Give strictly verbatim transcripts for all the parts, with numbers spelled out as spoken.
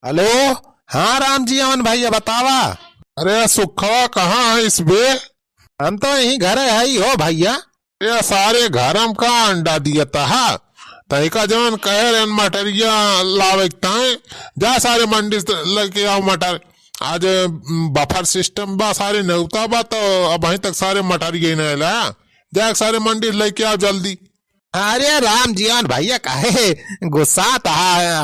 हेलो, हाँ राम जीवन भैया, बतावा। अरे सुखवा, कहाँ है इस बे? हम तो यहीं घरे हई हो भैया। ये सारे घर में का अंडा दिया था? तहिका जवन कहे रहन मटरिया लावे के ताए, जा सारे मंडी से लेके आओ मटर। आज, उम, बफर सिस्टम बा, सारे नेवता बा, तो अबहीं तक सारे मटरिया ही नहीं लाया। जा सारे मंडी से लेके आओ जल्दी। अरे राम जीवन भैया, काहे गुस्सा था?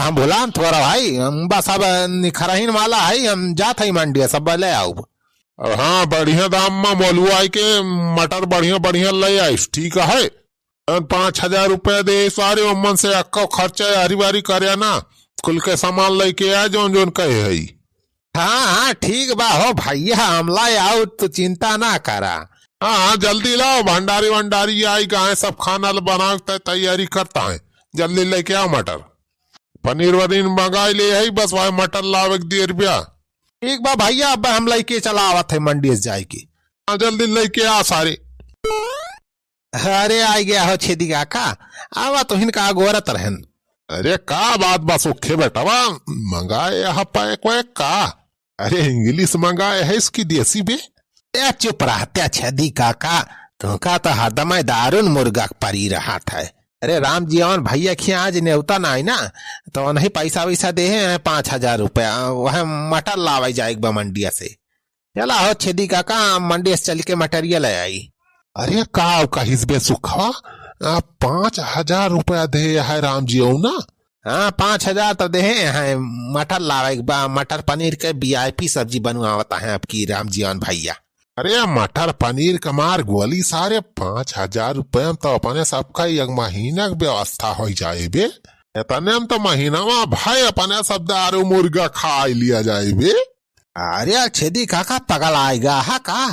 हम भुलान थोड़ा भाई, हम बस अब निखरहीन वाला है, हम जात है मंडी, सब ले आउब। अब हाँ, बढ़िया दाम में मोलुआई के मटर बढ़िया बढ़िया ले आइस, ठीक है? अउर पाँच हजार रुपया दे सारे, ओमन से अक्को खर्चा यारी वारी करे ना, कुल के सामान लेके आ जौन जौन कहे है। हाँ हाँ, ठीक बा हो भैया, हम ला आउब, तू चिंता ना करा। हाँ हाँ, जल्दी लाओ, भंडारी वंडारी आई गाय, सब खाना ल बनावे के तैयारी करता है, जल्दी लेके आओ मटर। पनीर वनीर मंगाई ले है, बस भाई मटर लावे के दिए रुपया। ठीक बा भैया, अब हम लेके चला आवत है मंडी से जाए के। हाँ, जल्दी लेके आ सारे। अरे, आ गया हो छेदी काका, आवा तो हिनका अगोरत रहन। अरे, का बात बा सुखे बेटवा, मंगाए यहाँ पैक वैक का? अरे, इंग्लिश मंगाए है इसकी देसी बे? ए, चुप रहते छेदी काका, तुमका तो हरदम दारुन मुर्गा के परी रहत है। अरे, राम जीवन भैया खिया आज नेवता ना आई ना, तो उन्हीं पैसा वैसा दे हैं पाँच हजार रुपया, वह मटर लावे जाए एक बार मंडिया से। चला हो छेदी काका, मंडी से चल के मटरिया ले आई। अरे का कहिस बे सुखवा, आ, पाँच हजार रुपया दे है राम जी, हो ना? हाँ, पाँच हजार तो दे हैं, मटर लावे के बा, मटर पनीर के वी आई पी सब्जी बनवावता है आपकी राम जीवन भैया। अरे मटर पनीर कमार गोली सारे, पाँच हजार रुपया में तो अपने सबका एक महीना के व्यवस्था हो जाए बे। इतने में तो महीना में भाई अपने सब दारू मुर्गा खा लिया जाए बे। अरे छेदी काका पगल आएगा हा का?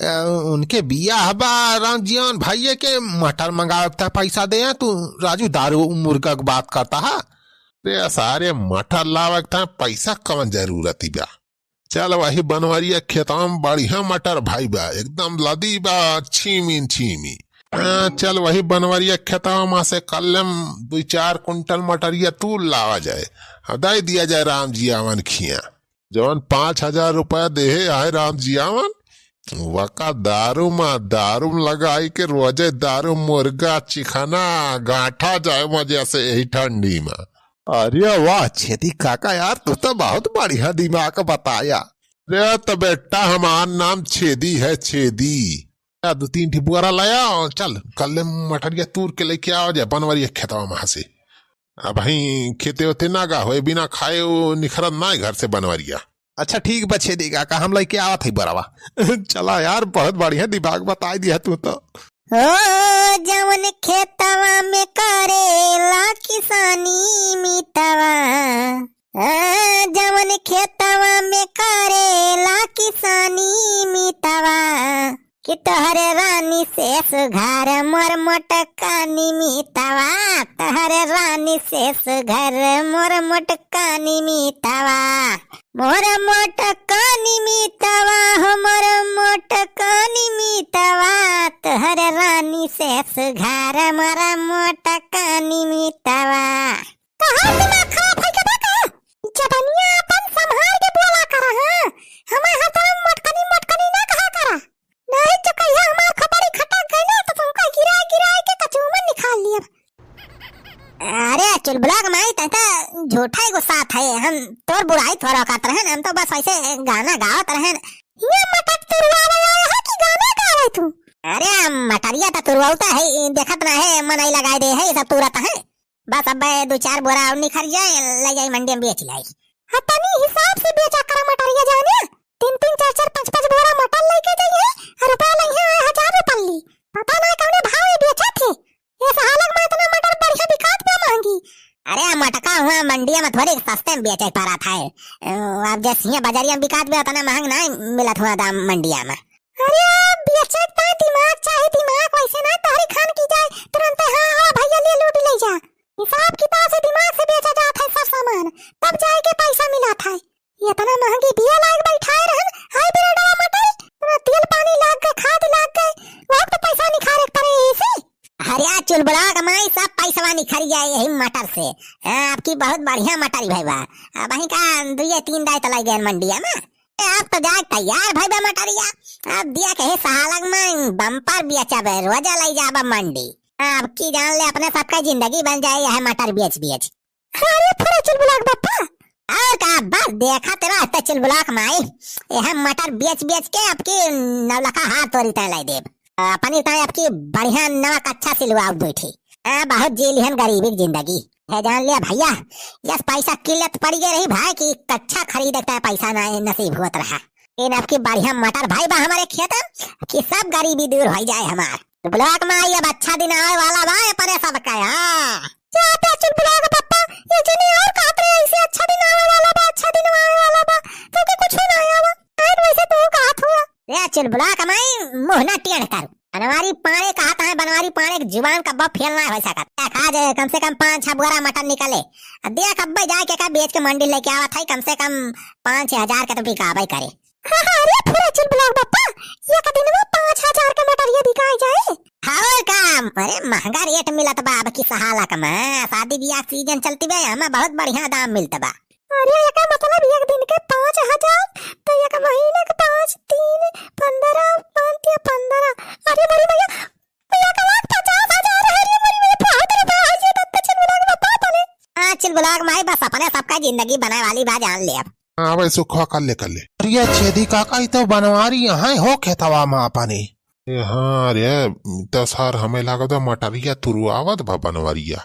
अ, उनके बियाह बा राम जीवन भैया के, मटर मंगावे के पैसा दे, तू राजू दारू मुर्गा के बात करता हा? अरे सारे मटर लावे के पैसा कौन जरूरत ही बा? चल वही बनवरिया खेतवा में बढ़िया मटर भाई बा, एकदम लदी बा, छीमी न छीमी। हाँ, चल वही बनवरिया खेतवा में से कल्लम दुई चार कुंटल मटरिया तूर लावा जाए, अब दे दिया जाए राम जीवन खिया। जवन पाँच हजार रुपया देहे आए राम जीवन, वका दारू मा, दारू मा लगाई के रोजे दारू मुर्गा चिखना गांठा जाए मजे से यही ठंडी मा। अरे वाह छेदी काका यार, तू तो बहुत बढ़िया दिमाग बताया। अरे तो बेटा हमार नाम छेदी है, छेदी। या दो तीन ठी बोरा लाया और चल कल्ले मटरिया तूर के लेके आओ जाए बनवरिया खेतवा मा से। अबहीं खेते ओते ना गा होए, बिना खाए वो निखरत ना घर से बनवरिया। अच्छा ठीक बा छेदी काका, हम लेके आवत हई बोरावा। चला यार, बहुत बढ़िया दिमाग बताई दिया तू तो। हो जवन खेतवा में करेला किसानी मितवा, आ, जवन खेतवा में करेला किसानी मितवा, कि तोहरे रानी से सुघर मोर मोटकानी मितवा, तोहरे रानी से सुघर मोर मोटकानी मितवा, मोर मोटकानी मितवा, हो मोर मोटकानी मितवा, तोहरे रानी से सुघर मोर मोटकानी मितवा। कहाँ दिमाग खराब है के बा का? जबनिया अपन संभाल के बोला करा, हाँ? हमें हर तरह मोटकनी, मोटकनी ना कहा करा। नहीं तो कहिया हमार खोपड़ी खटक गई ना, तो तुमका गिराए, गिराए के कचूमन निकाल लिया। अरे चुलबुला के माई, तैं तो झूठा ही गुस्सा था, हम तोर बुराई थोड़ा करत रहन, हम तो बस ऐसे गाना गावत रहन। ये मटक तुरवावे आया है कि गाना गावे तू? अरे मटरिया तो तुरवावता है, देखत ना है, मनई लगाए दे है, ये सब तुरत है। बस अब दो चार बोरा और निखर जाए, ले जाई मंडी में बेच लाई। हाँ, तनी हिसाब से बेचा करा मटरिया जाने, तीन तीन चार चार पाँच पाँच बोरा मटर लेके जाइए, और रुपया लइहे हजार रुपया ली। पता ना कौने भाव ये बेचत है। ये सहालक में इतना मटर बढ़िया बिकात बा महंगी। अरे मटका हुआ मंडिया में थोड़ी सस्ते में बेचे पड़त है। अ, अब जैसे हियाँ बजरिया में बिकात बा उतना महंग ना मिलत हुआ दाम मंडिया में। अरे बेचे त दिमाग चाही, दिमाग वैसे ना तोहरी खान की जाए, तुरंते हाँ हाँ भैया ले लूट ले जा। हिसाब किताब से दिमाग से बेचा जात है सब सामान, तब जाए के पैसा मिलत है। इतना महंगी बिया लाग बैठाए रहन, हाइब्रिडवा मटर, पूरा तेल पानी लाग गए, खाद लाग गए, वक्त पैसा निखारे के पड़े इसे। अरे चुलबुला के माई, सब पैसवा खरी जाए यही मटर से। हाँ, आपकी बहुत बढ़िया मटर भई बा। अबहीं का दुइये तीन दाई त लइ गए मंडिया में। ए, आप तो जाए तैयार भई बा मटरिया। आप दिया कहे सहालग में बम्पर बेचबे, रोजा लइ जाबा मंडी। हाँ, अब की जान ले अपने सबका जिंदगी बन जाए यह मटर बेच बेच। अरे फुरा चुलबुलाक बप्पा। और का, बस देखत रह त चुलबुलाक माई। यह मटर बेच बेच के आपकी नौलखा हार तोरी तय लइ देब। अपनी तय आपकी बढ़िया नवा कच्छा सिलवाउ बैठी। हाँ, बहुत जी लिहन गरीबी की जिंदगी। है जान लिया भइया, यस पैसा किल्लत पड़ी गए रही भाई कि कच्छा खरीदे के पैसा ना नसीब होत रहा। लेकिन आपकी बढ़िया मटर भई बा हमरे खेत कि सब गरीबी दूर होइ जाए हमार। ब्लॉक में आई अब अच्छा दिन आवे वाला बा अपने सब का। हाँ। जा बे चुलबुलाक बप्पा, ये जनी और कहत रहे ऐसे अच्छा दिन आवे वाला बा, अच्छा दिन आवे वाला बा, तो के कुछ ना आवा। आइन वैसे तो कहत हुआ। ए चुलबुलाक माई, मुँह ना टेढ़ करू। बनवारी पाड़े कहत है, बनवारी पाड़े के जुबान कब्बो फेल ना होइ सकत। देख आज कम से कम पाँच छह बोरा मटर निकले। आ देख अब्बे जाए के का बेच के मंडी लइके आवत है, कम से कम पाँच छह हजार के तो बिकाबे करे। हाँ, हाँ, अरे फुरा चुलबुलाक बप्पा, एक दिन में पाँच हजार के मटरिया बिकाई जाए। हाँ, और का, अरे महंगा रेट मिलत बा अब की सहालक में, शादी बियाह सीजन चलती बा, हमें बहुत बढ़िया दाम मिलत बा। अरे, एकर मतलब एक दिन के पाँच हजार, तो एक महीना के पाँच, तीन, पन्द्रह, पाँच या पन्द्रह। अरे, बड़ी भइया, एक लाख पचास हजार है रे, बड़ी भइया, बहुत रुपया है, ये तो चिलबुलाक बप्पा अपने। हाँ, चिलबुलाक माई, बस अपने सबका जिंदगी बनाए वाली बा, जान ले अब। हाँ, भाई, सुखवा कर ले, कर ले। अरे, छेदी काका, ई तो बनवारी यहाँ हो खेतवा में अपने। ए, हाँ रे, तो सार हमें लागत बा मटरिया तुरुआवत बा बनवरिया।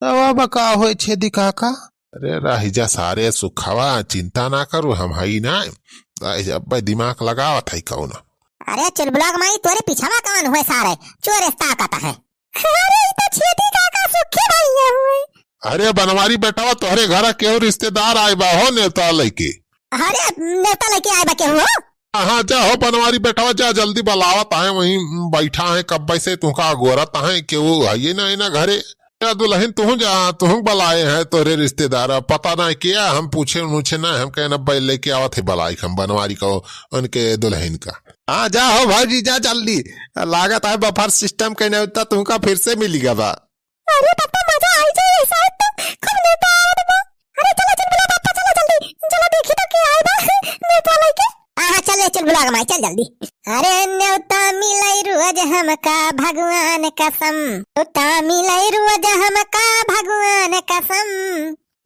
तब अब का होए छेदी काका? अरे रहि जा सारे सुखवा, चिंता ना करू, हम हई ना। रहि जा, अब्बे दिमाग लगावत है कौन। अरे चुलबुलाक माई, तोरे पिछवा कौन हुए सारे? चोर ताकत है। अरे ई तो छेदी काका सुखी भइया हुए। अरे बनवारी बेटवा, तोहरे घर केहू रिश्तेदार आए बा हो नेवता लइके। अरे नेवता लइके आए बा केहू हो? हाँ, हाँ, जा हो बनवारी बेटवा, जा जल्दी बलावत आहे, वहीं बैठा है, कब्बे से तुहका अगोरत आहे, केहू हइये ना, ना घरे। या दुलहिन, तुहूँ जा, तुहूँ बलाए हैं तोहरे रिश्तेदार, अब पता ना किया, हम पूछे उछे ना, हम कहे ना, बैल लेके आवत है बलाई हम बनवारी को, उनके दुलहिन का। हाँ, जा हो भौजी, जा जल्दी, लागत है बफर सिस्टम के नेवता तुहका फिर से मिली गवा। अरे पप्पा, मजा आई जाए, ऐसा है तो खूब नेवता आवत बा। अरे चला चुलबुलाक बप्पा, चला जल्दी, चला देखी तो के आए बा नेवता लइके। हाँ, हाँ, चल रे चुलबुलाक माई, चल जल्दी। अरे नेवता मिलई रोज हमका भगवान कसम, नेवता मिलई रोज हमका भगवान कसम,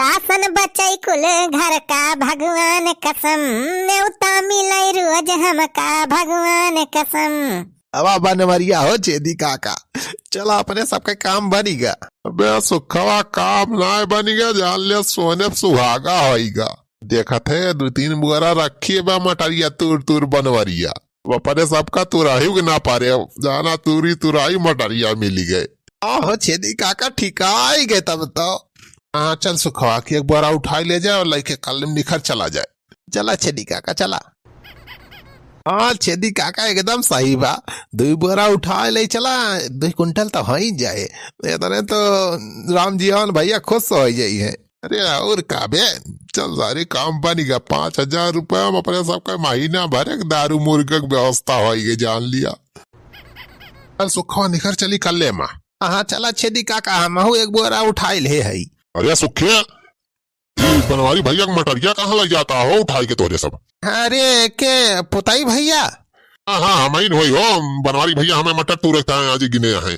रासन बचई कुल घर का भगवान कसम, नेवता मिलई रोज हमका भगवान कसम। अब बनवरिया हो छेदी काका, चला अपने सबके काम बनिगा। अबे सुखवा, काम नाय बनिगा, जान ले सोने पे सुहागा होइगा। देखत है दो तीन बोरा रखी बा मटरिया तूर तूर बनवरिया। अब अपने सबका तुराही के ना पारे, जाना तूरी तुराही मटरिया मिली गए। आहो छेदी काका, ठिकाई गए तब तो। हाँ चल सुखवा की एक बोरा उठाई ले जाए और लइके कल निखर चला जाए। चला छेदी काका, चला। हाँ, छेदी काका एकदम सही बा। दुई बोरा उठाए ले चला, दुई कुंटल तो होइ जाए। इतने तो राम जीवन भइया खुश होइ जाई है। अरे और का बे, चल सारे काम बनिगा। पाँच हजार रुपया में अपने सबका महीना भर एक दारू मुर्गा के व्यवस्था होइगे, जान लिया। चल सुखवा निखर चली कल्ले मा। हाँ, चला छेदी काका, हमहू एक बोरा उठाए ले हई। अरे सुखे, ई बनवारी भइया के मटरिया कहाँ लइ जाता हो उठाई के तोहरे सब? अरे, के पुताई भइया? हाँ, हाँ, हमइन होई हो, बनवारी भइया हमें मटर तुरे ताहे आज गिने आहे।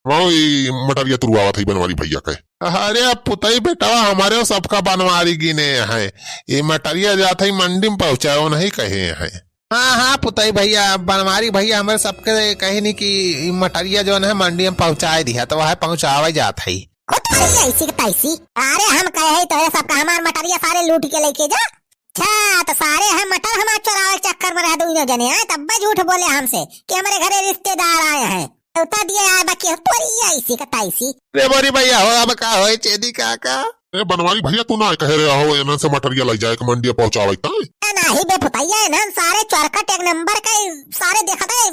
वहाँ ई मटरिया तुरवावत है बनवारी भइया के। अरे, पुताई बेटवा हमारे सबका बनवारी गिने आहे। ई मटरिया जात है मंडी में पहुँचाओ नहीं कहे है। हाँ, हाँ, पुताई भइया, बनवारी भइया हमरे सबके कहे नी कि ई मटरिया जौन है मंडी में पहुँचाए दिया, तो वह पहुँचावे जात है। हो तोरी ऐसी के तैसी। अरे हम कहे है तोरे सबका हमार मटरिया सारे लूट के लेके जा। अच्छा, तो सारे हम मटर हमार चोरावे के चक्कर में रह दुइनो जने, हैं? तब्बे झूठ बोले हमसे कि हमरे घरे रिश्तेदार आए हैं। नेवता दिए आए बा कि हो तोरी ऐसी के तैसी। अरे बड़ी भइया हो, अब का होए छेदी काका? ए बनवारी भइया, तू ना कहे रहे हो इन्हन से मटरिया लइ जाए के मंडिया पहुँचावे ताई? ए नाही बे पुतैया, इन्हन सारे चोरकट एक नंबर के सारे देखत है,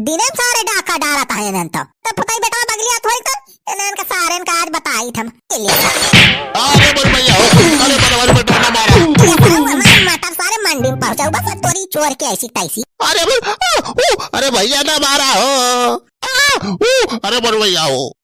दिने में सारे डाका डारत है इन्हन तो। तो पुताई बेटा बगलिया थोड़ी तो, इन्हन के सारे इनका आज बताई थम। अरे बड़ी भइया हो, अरे बनवारी बेटा ना मारा। ये सारे हमारे मटर सारे मंडी में पहुँचाऊ, बस तोरी चोर के ऐसी तैसी। अरे बड़-, आ, ऊ, अरे भइया ना मारा हो। आ, ऊ, अरे बड़ी भइया हो।